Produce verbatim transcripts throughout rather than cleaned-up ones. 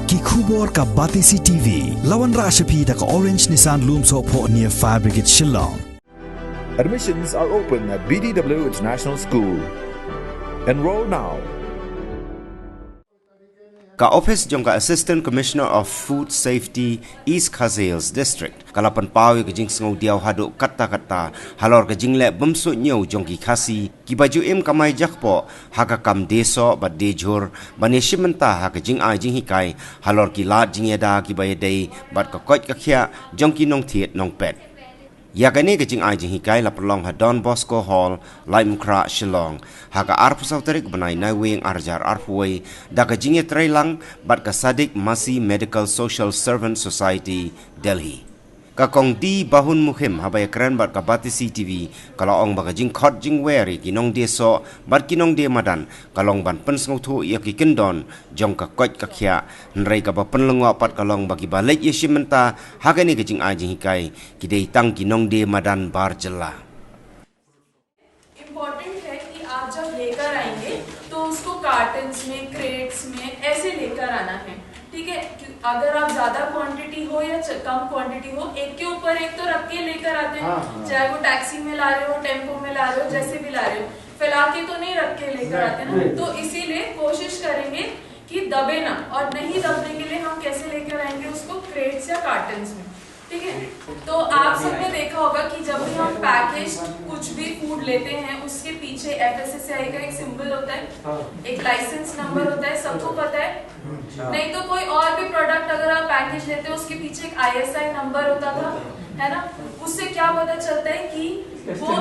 Ki khubor ka Batesi T V. La wanrah sha phi da ka Orange Nissan Lumsohphoh near Fire Brigade Shillong. Admissions are open at B D W International School. Enroll now. Ka office jong ka Assistant Commissioner of Food Safety, East Khasi Hills District, ka la pynpaw ïa ka jingsngewdiaw haduh katta katta halor ka jingleh bym suidñiew jong ki Khasi kiba ju im kamai jakpoh ha ka kam die soh bad die jhur ban ïashim bynta ha ka jingai jinghikai halor ki lad jingïada kiba ïadei bad ka koit ka khiah jong ki nongthied nongpet. Ïa kane ka jingai jinghikai la pynlong ha Don Bosco Hall, Laitumkhrah, Shillong, ha ka arphew saw tarik bnai Naiwieng arhajar arphew wei, da ka jingïatreilang bad ka Sadiq Masih Medical Social Servant Society, Delhi. Ka Kong D Bahun Mukhim haba ïakren bad ka Batesi T V, ka la ong ba ka jingkhot jingwer ïa ki nongdie soh bad ki nongdie madan ka long ban pynsngewthuh ïa ki kyndon jong ka koit ka khiah, hynrei kaba pynlyngngoh pat ka long ba kiba leit ïashim bynta ha kane ka jingai jinghikai ki dei tang ki nongdie madan bar jylla. इम्पोर्टेंट है कि आप जब लेकर आएंगे तो उसको कार्टन्स में, क्रेट्स में ऐसे लेकर आना है। ठीक है, अगर आप ज्यादा क्वांटिटी हो या कम क्वांटिटी हो, एक के ऊपर एक तो रख के लेकर आते हैं। हाँ, हाँ। चाहे वो टैक्सी में ला रहे हो, टेम्पो में ला रहे हो, जैसे भी ला रहे हो, फैला के तो नहीं रख के लेकर आते ना। तो इसीलिए कोशिश करेंगे कि दबे ना, और नहीं दबने के लिए हम कैसे लेकर आएंगे उसको, क्रेट्स या कार्टन्स में। ठीक है, तो आप सबने देखा होगा कि जब भी हम पैकेज कुछ भी फूड लेते हैं, उसके पीछे एफएसएसएआई का एक सिंबल होता है, एक लाइसेंस नंबर होता है, सबको पता है। नहीं तो कोई और भी प्रोडक्ट अगर आप पैकेज लेते हो, उसके पीछे एक आईएसआई नंबर होता था, है ना? उससे क्या पता चलता है कि वो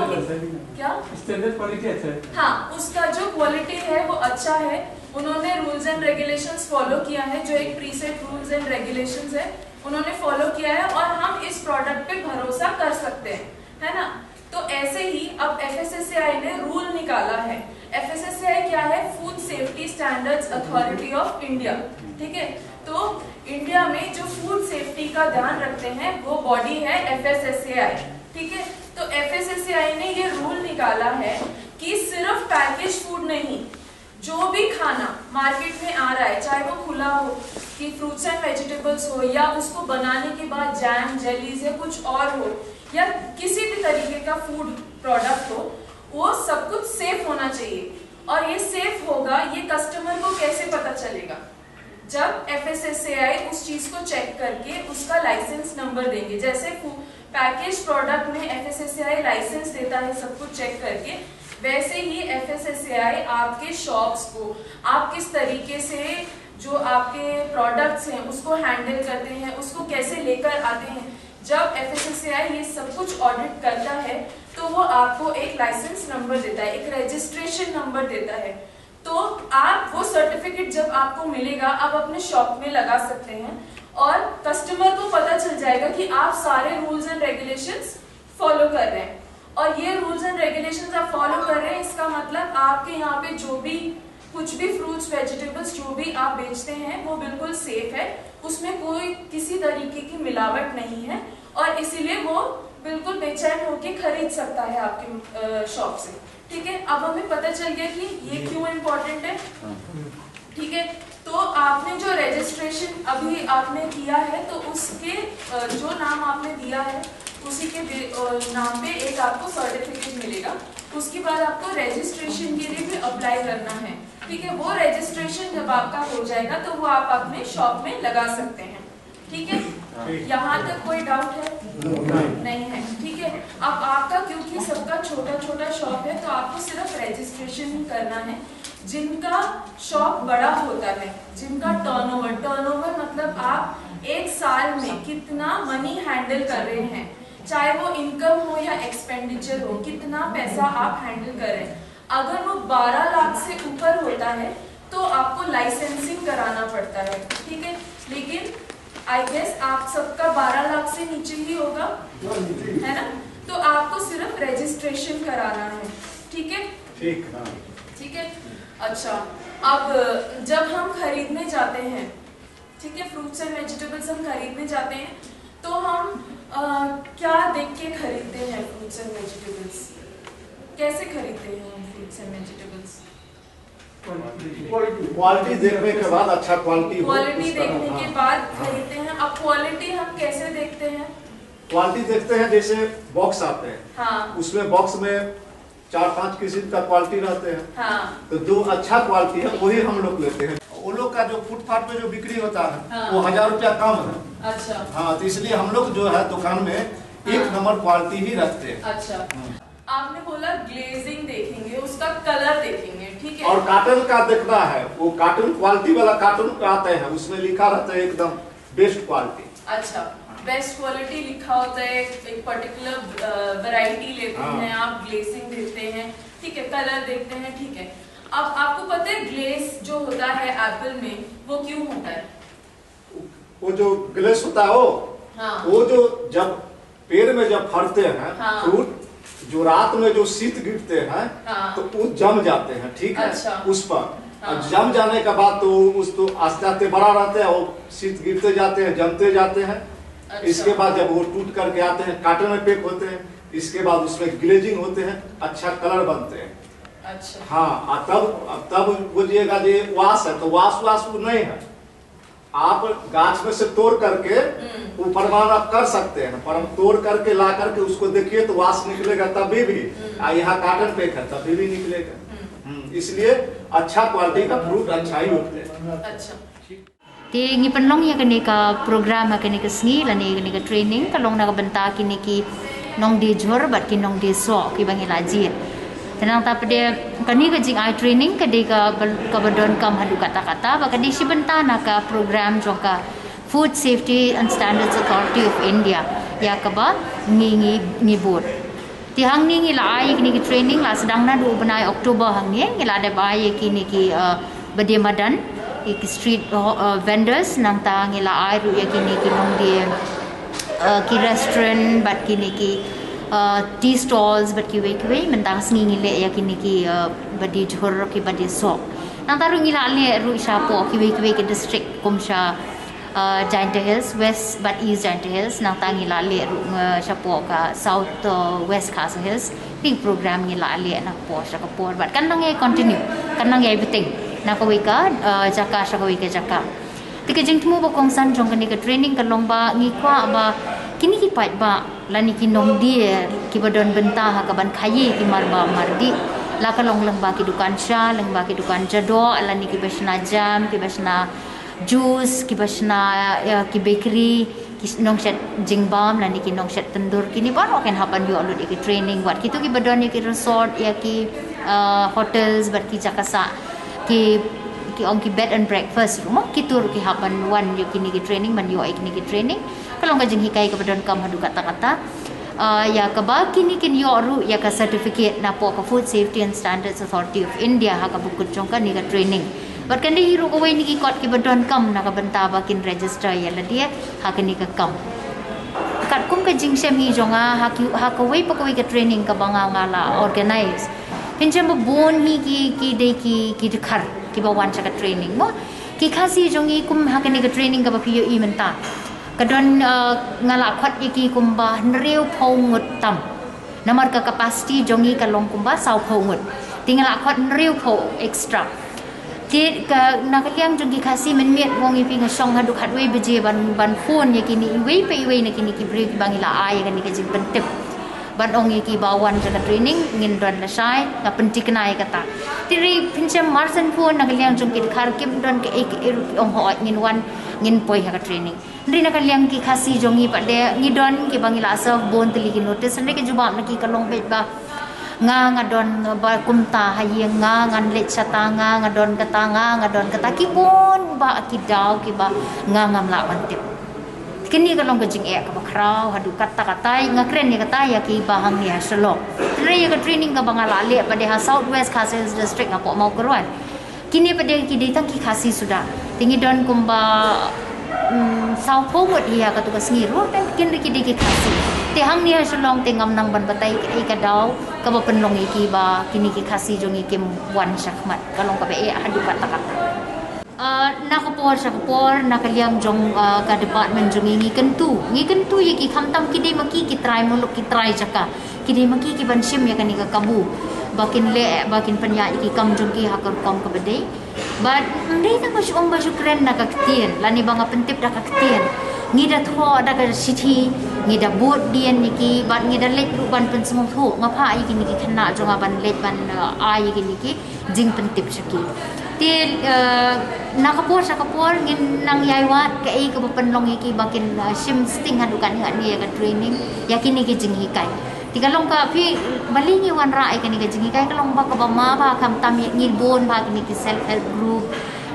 क्या स्टैंडर्ड क्वालिटी अच्छा है। हाँ, उसका जो क्वालिटी है वो अच्छा है। उन्होंने रूल्स एंड रेगुलेशंस फॉलो किया है, जो एक प्रीसेट रूल्स एंड रेगुलेशंस है, उन्होंने फॉलो किया है और हम इस प्रोडक्ट पे भरोसा कर सकते हैं, है ना? तो ऐसे ही अब एफएसएसएआई ने रूल निकाला है। एफएसएसएआई क्या है? फूड सेफ्टी स्टैंडर्ड्स अथॉरिटी ऑफ इंडिया। ठीक है, तो इंडिया में जो फूड सेफ्टी का ध्यान रखते हैं वो बॉडी है एफएसएसएआई। ठीक है, तो एफएसएसएआई ने ये रूल निकाला है कि सिर्फ पैकेज फूड नहीं, जो भी खाना मार्केट में आ रहा है, चाहे वो खुला हो, कि फ्रूट्स एंड वेजिटेबल्स हो, या उसको बनाने के बाद जैम, जेलीज या कुछ और हो, या किसी भी तरीके का फूड प्रोडक्ट हो, वो सब कुछ सेफ होना चाहिए। और ये सेफ होगा, ये कस्टमर को कैसे पता चलेगा? जब एफएसएसएआई उस चीज को चेक करके उसका लाइसेंस नंबर देंगे, जैसे पैकेज प्रोडक्ट में एफएसएसएआई लाइसेंस देता है सब कुछ चेक करके, वैसे ही एफएसएसएआई आपके शॉप्स को, आप किस तरीके से जो आपके प्रोडक्ट्स हैं उसको हैंडल करते हैं, उसको कैसे लेकर आते हैं, जब एफएसएसएआई ये सब कुछ ऑडिट करता है तो वो आपको एक लाइसेंस नंबर देता है, एक रजिस्ट्रेशन नंबर देता है। तो आप वो सर्टिफिकेट जब आपको मिलेगा, आप अपने शॉप में लगा सकते हैं और कस्टमर को पता चल जाएगा कि आप सारे रूल्स एंड रेगुलेशंस फॉलो कर रहे हैं। और ये रूल्स एंड रेगुलेशंस आप फॉलो कर रहे हैं, इसका मतलब आपके यहाँ पे जो भी, कुछ भी फ्रूट्स, वेजिटेबल्स जो भी आप बेचते हैं, वो बिल्कुल सेफ है, उसमें कोई किसी तरीके की मिलावट नहीं है और इसीलिए वो बिल्कुल बेचैन होके खरीद सकता है आपके शॉप से। ठीक है, अब हमें पता चल गया कि ये क्यों इम्पोर्टेंट है। ठीक है, तो आपने जो रजिस्ट्रेशन अभी आपने किया है, तो उसके अ, जो नाम आपने दिया है, उसी के बे- अ, नाम पे एक आपको सर्टिफिकेट मिलेगा। उसके बाद आपको रजिस्ट्रेशन के लिए भी अप्लाई करना है। ठीक है, वो रजिस्ट्रेशन जब आपका हो जाएगा तो वो आप अपने शॉप में लगा सकते हैं। ठीक है, यहाँ तक कोई डाउट है? नहीं है। ठीक है, अब आपका, क्योंकि सबका छोटा छोटा शॉप है, तो आपको सिर्फ रजिस्ट्रेशन ही करना है। जिनका शॉप बड़ा होता है, जिनका टर्नओवर, टर्नओवर मतलब आप एक साल में कितना मनी हैंडल कर रहे हैं, चाहे वो इनकम हो या एक्सपेंडिचर हो, कितना पैसा आप हैंडल कर रहे हैं। अगर वो बारह लाख से ऊपर होता है तो आपको लाइसेंसिंग कराना पड़ता है। ठीक है, लेकिन आई गेस आप सबका बारह लाख से नीचे ही होगा, है ना? तो आपको सिर्फ रजिस्ट्रेशन कराना है। ठीक है, ठीक, हाँ। ठीक है। अच्छा, अब जब हम खरीदने जाते हैं, ठीक है, फ्रूट्स एंड वेजिटेबल्स हम खरीदने जाते हैं, तो हम अ, क्या देख के खरीदते हैं फ्रूट्स एंड वेजिटेबल्स? कैसे खरीदते हैं हम फ्रूट्स एंड वेजिटेबल्स? क्वालिटी देखने के बाद अच्छा क्वालिटी हो क्वालिटी उसका- देखने के हाँ। बाद खरीदते हैं। अब क्वालिटी हम कैसे देखते हैं? क्वालिटी देखते हैं, जैसे बॉक्स आते हैं, हाँ उसमें बॉक्स में चार पांच किस्म का क्वालिटी रहते हैं। हाँ तो जो अच्छा क्वालिटी है, वही हम लोग लेते हैं। वो लोग का जो फुटपाथ पे जो बिक्री होता है, हाँ। वो हजार रुपया कम है। अच्छा हाँ, तो इसलिए हम लोग जो है दुकान में एक हाँ। नंबर क्वालिटी ही रखते हैं। अच्छा, आपने बोला ग्लेजिंग देखेंगे, उसका कलर देखेंगे, ठीक है? और कॉटन का देखना है, वो कॉटन क्वालिटी वाला कॉटन आते हैं, उसमें लिखा रहता है एकदम बेस्ट क्वालिटी। अच्छा, बेस्ट क्वालिटी लिखा होता है, एक पर्टिकुलर वैरायटी लेते हाँ। हैं आप, ग्लेजिंग देखते हैं, ठीक है, कलर देखते हैं, ठीक है। अब आपको पता है ग्लेज जो होता है एप्पल में, वो क्यों होता है? वो जो ग्लेस होता है, वो हाँ वो जो जब पेड़ में जब फरते हैं हाँ। फ्रूट, जो रात में जो शीत गिरते हैं, हाँ। तो वो जम जाते हैं, ठीक है? अच्छा। उस पर हाँ। और जम जाने के बाद तो उस तो आस्ते आस्ते बड़ा रहते हैं, वो शीत गिरते जाते हैं, जमते जाते हैं। अच्छा। इसके बाद जब वो टूट करके आते हैं, काटन में पैक होते हैं, इसके बाद उसमें ग्लेजिंग होते हैं, अच्छा कलर बनते हैं। अच्छा हाँ, आ तब तब बोलिएगा ये वास है, तो वास वास वो नहीं है। आप गाछ में से तोड़ करके हम्म। वो प्रमाण आप कर सकते हैं, पर हम तोड़ करके ला करके उसको देखिए तो वास निकलेगा तभी भी। हम्म। आ यहाँ काटन पैक है तभी भी निकलेगा। हम्म। हम्म, इसलिए अच्छा क्वालिटी का फ्रूट अच्छा ही होता है। अच्छा Te ngi pynlong ïa kane ka program ha kane ka sngi lane kane ka training ka long na ka bynta kine ki nongdie jhur bad ki nongdie soh kiba ngi la jied. Te nangta pat de kane ka jingai training ka dei kaba donkam haduh katta katta bad ka dei shi bynta na ka program jong ka Food Safety and Standards Authority of India ïa kaba ngi ngi ngi bud. Te hangne ngi la ai ïa kine ki training la sdang naduh u bnai October hangne ngi la dep ai ïa kine ki ba die madan ïa ki street vendors, nangta ngi la ai ruh ïa kine ki nongdie ki restaurant bad kine ki tea stalls bad kiwei kiwei. Mynta ka sngi ngi leh ïa kine ki ba die jhur ki ba die soh. Nangta ruh ngi la leh ruh shapoh kiwei kiwei ki district kum sha Jaintia Hills West bad East Jaintia Hills, nangta ngi la leh ruh shapoh ka South West Khasi Hills. Kane ka program ngi la leh na ka por sha ka por bad kan nang ïai continue, kan nang ïai bteng na kawei ka jaka sha kawei ka jaka. Te ka jingthmu ba kongsan jong kane ka training ka long ba ngi kwah ba kine ki paidbah lane ki nongdie kiba don bynta ha kaban khaii ki marbam mardih, la ka long lyngba ki dukan sha, lyngba ki dukan jadoh lane kiba shna jam, kiba shna juice, kiba shna ki bakery, ki nongshet jingbam lane ki nongshet tyndur, kine baroh kin hap ban ïoh lut ïa ki training. Wat kito kiba don ïa ki resort, ïa ki hotels bad ki jaka sah, ki ki ong ki bed and breakfast ruh mo, kito ruh ki hap ban wan ïa kine ki training, ban ïoh ïa kine ki training. Ka long ka jinghikai kaba donkam haduh katta katta. Ïa kaba kine kin ïoh ruh ïa ka certificate napoh ka Food Safety and Standards Authority of India ha kaba kut jong kane ka training. Bad kan dei hi ruh kawei na ki kot kiba donkam na ka bynta ba kin register ïa lade ha kane ka kam. Katkum ka jingshem hi jong nga ha kawei pa kawei ka training kaba nga nga la organize, pynjem ba bun hi ki ki dei ki ki dkhar kiba wan sha ka training mo. Ki Khasi jong ngi kum ha kane ka training kaba phi ïohi mynta ka don, nga la khot ïa ki kumba hynriewphew ngut tam. Namar ka capacity jong ngi ka long kumba sawphew ngut, te nga la khot hynriewphew extra. Te ka na ka liang jong ki Khasi mynmiet nga ong ïa phi nga shong haduh khatwei baje ban ban phone ïa kine iwei pa iwei na kine ki briew kiba ngi la ai ïa kane ka jingpyntip ban ong ïa ki ba wan sha ka training ngin don lashai, nga pynthikna ïa kata. Te hynrei pynjem mar shen phone na ka liang jong ki dkhar kim don kaei kaei ruh ki ong hooid ngin wan, ngin poi ha ka training. Hynrei na ka liang ki Khasi jong ngi pat de ngi don kiba ngi la serve bun tylli ki notice, hynrei ka jubab na ki ka long beit ba nga nga don ba kumta ha ïing, nga ngan leit shata, nga nga don kata, nga nga don kata, ki bun ba ki daw kiba nga ngam lah ban tip. Kane ka long ka jingeh kaba khraw haduh katta katai. Nga kren ïa kata ïa kiba hangne ha Shillong. Hynrei ïa ka training kaba nga la leh pat de ha South West Khasi Hills District hapoh Mawkyrwat, kine pat de ki dei tang ki Khasi suda. Te ngi don kumba sawphew ngut hi ha katu ka sngi ruh, te kin dei ki dei ki Khasi. Te hangne ha Shillong te ngam nang ban batai kaei ka daw kaba pynlong ïa ki ba kine ki Khasi jong ngi kim wan shakhmat. Ka long kaba eh haduh katta katta. Na ka por sha ka por na ka liang jong ka department jong ngi ngi kyntu, ngi kyntu ïa ki, khamtam ki dei ma ki ki trai muluk, ki trai jaka, ki dei ma ki ki ban shim ïa kane ka kabu. ba kin leh, ba kin pynïaid ïa ki kam jong ki ha ka rukom kaba dei. Bad ym dei tang ba shu ong ba shu kren da ka ktien lane ba nga pyntip da ka ktien. Ngi da thoh da ka shithi, ngi da bud dien ïa ki, bad ngi da leit ruh ban pynsngewthuh. Nga phah ïa kine ki khynnah jong nga ban leit ban, uh, ai ïa kine ki jingpyntip sha ki. Te, uh, na ka por sha ka por ngin nang ïai wad kaei kaba pynlong ïa ki ba kin, uh, shim sting haduh katne katne ïa ka training, ïa kine ki jinghikai. Te ka long ka phi, balei ngi wanrah ïa kane ka jinghikai, ka long ba kaba ma ba khamtam ïa ngi bun ba kine ki self help group,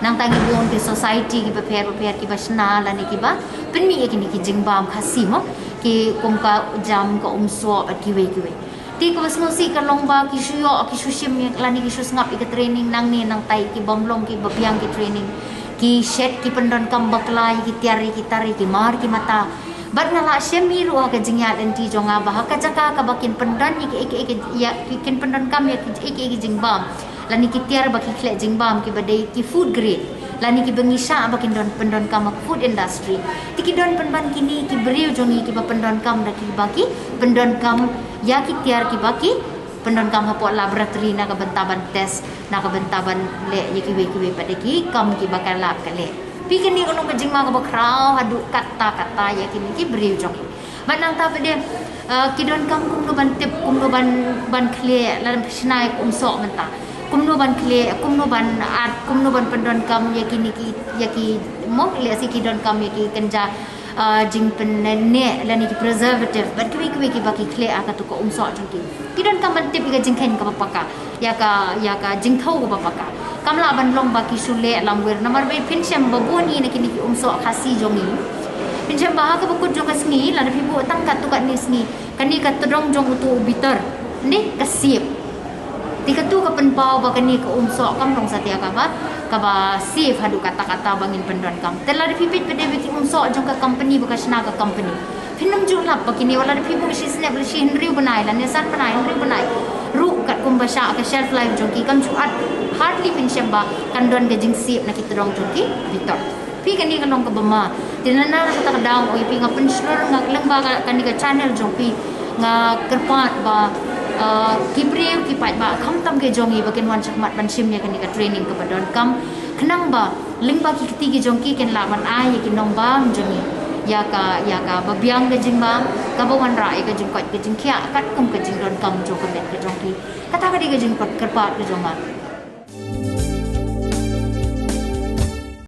nangta ngi bun ki society kiba pher bapher kiba shna lane kiba pynmih ïa kine ki jingbam Khasi mo, ki kum ka jam ka umsoh bad kiwei kiwei. Te kaba sngewsih ka long ba ki shu ïoh, ki shu shim ïa lane ki shu sngap ïa ka training nangne nangtai, ki bym long kiba biang ki training, ki shet, ki pyndonkam bakla ïa ki tiar, ïa ki tar, ïa ki mar ki mata. Bad nga la shem hi ruh ha ka jingïaid lynti jong nga ba ha ka jaka kaba kin pyndon ïa ki, ïa ki, ïa ki, ïa ki, kin pyndonkam ïa ki, ïa ki, ïa ki jingbam lane ki tiar ba ki khleh jingbam kiba dei ki food grade lane kiba ngi shah ba kin don pyndonkam ha food industry. Te ki don pynban kine ki briew jong ngi kiba pyndonkam da kiba ki pyndonkam ïa ki tiar kiba ki pyndonkam hapoh laboratory na ka bynta ban test, na ka bynta ban leh ïa kiwei kiwei pat de ki kam kiba ka lab ka leh. Phi, kane ka long ka jingma kaba khraw haduh katta katta ïa kine ki briew jong ngi. Bad nangta pat de, uh, ki donkam kumno ban tip, kumno ban, ban khleh, lane pynshna ïa ka umsoh mynta. Kumno ban khleh, kumno ban at, kumno ban pyndonkam ïa kine ki, ïa ki, mo, lehse ki donkam ïa ki kynja, uh, jingpynneh lane ki preservative bad kiwei kiwei kiba ki khleh ha katu ka umsoh jong ki. Ki donkam ban tip ïa ka jingkheiñ kaba paka, ïa ka, ïa ka jingthew kaba paka. Kam lah ban long ba ki shu leh lamwir, namar ba phin shem ba bun hi na kine ki umsoh Khasi jong ngi. Phin shem ba ha kaba kut jong ka sngi, lada phi buh tang katto katne sngi, kane ka tdong jong uto u bitor, ne, ka sep. Te katu ka pynpaw ba kane ka umsoh kam long satia kaba, kaba safe haduh katta katta ba ngin pyndonkam. Te lada phi peit pat de ïa ki umsoh jong ka company ba ka shna ka company, phin ym ju lap ba kine, wat lada phi buh shi snem, shi hynriew bnai lane san bnai, hynriew bnai ruh, katkum ba shah ka shelf life jong ki, kam ju at, hardly phin shem ba kan don ka jingsep na ki tdong jong ki bitor. Phi, kane ka long kaba ma. Te na, na kata ka daw, oi phi, nga pynshlur, nga, lyngba ka, kane ka channel jong phi, nga kyrpad ba, uh, ki briew ki paidbah khamtam ki jong ngi ba kin wan shakhmat ban shim ïa kane ka training kaba donkam, khnang ba lyngba ki kti ki jong ki kin lah ban ai ïa ki nongbam jong ngi ïa ka, ïa kaba biang ka jingbam, kaba wanrah ïa ka jingkoit ka jingkhiah katkum ka jingdonkam jong ka met ka jong ki. Kata ka dei ka jingkyrpad ka jong nga.